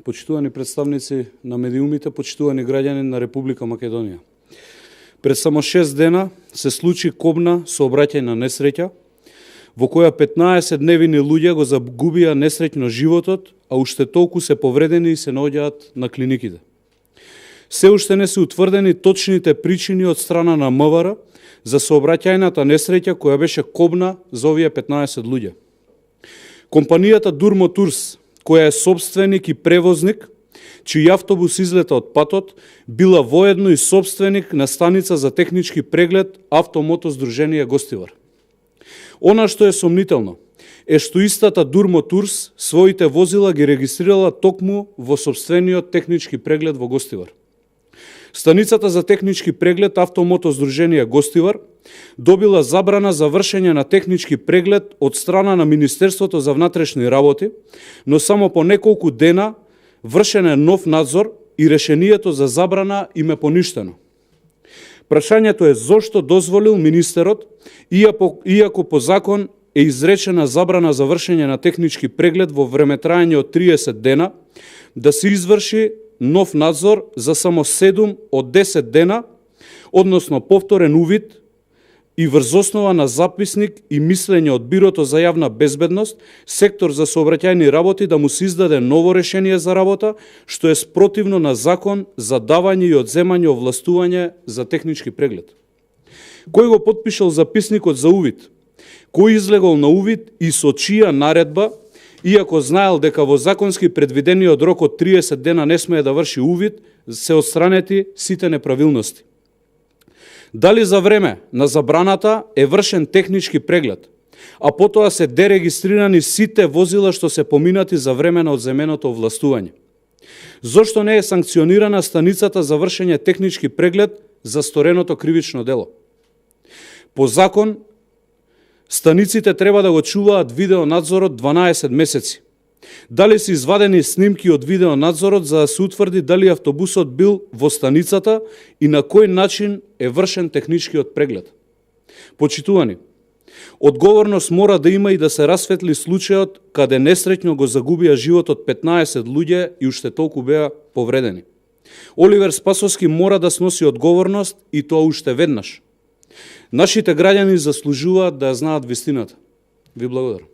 почитувани представници на медиумите, почитувани граѓани на Република Македонија. Пред само 6 дена се случи кобна сообраќајна несреќа, во која 15 невини луѓе го загубија несреќно животот, а уште толку се повредени и се наоѓаат на клиниките. Се уште не се утврдени точните причини од страна на МВР за сообраќајната несреќа која беше кобна за овие 15 луѓе. Компанијата Durmo Tours, која е собственик и превозник, чиј автобус излета од патот, била воедно и собственик на станица за технички преглед Автомото Здружение Гостивар. Она што е сомнително е што истата Durmo Tours своите возила ги регистрирала токму во собствениот технички преглед во Гостивар. Станицата за технички преглед Автомото Здружение Гостивар добила забрана за вршење на технички преглед од страна на Министерството за внатрешни работи, но само по неколку дена вршен е нов надзор и решението за забрана им е поништено. Прашањето е зошто дозволил министерот, иако по закон е изречена забрана за вршење на технички преглед во времетрајање од 30 дена, да се изврши нов надзор за само 7 од 10 дена, односно повторен увид и врз основа на записник и мислење од Бирото за јавна безбедност, сектор за сообраќајни работи да му се издаде ново решение за работа, што е спротивно на закон за давање и одземање овластување за технички преглед. Кој го потпишал записникот за увид? Кој излегол на увид и со чија наредба, иако знаел дека во законски предвидениот рок од 30 дена не смее да врши увид, се отстранети сите неправилности? Дали за време на забраната е вршен технички преглед, а потоа се дерегистрирани сите возила што се поминати за време на одземеното овластување? Зошто не е санкционирана станицата за вршење технички преглед за стореното кривично дело? По закон, станиците треба да го чуваат видеонадзорот 12 месеци. Дали се извадени снимки од видеонадзорот за да се утврди дали автобусот бил во станицата и на кој начин е вршен техничкиот преглед? Почитувани, одговорност мора да има и да се расветли случајот каде несреќно го загубија животот 15 луѓе и уште толку беа повредени. Оливер Спасовски мора да сноси одговорност и тоа уште веднаш. Нашите граѓани заслужуваат да ја знаат вистината. Ви благодарам.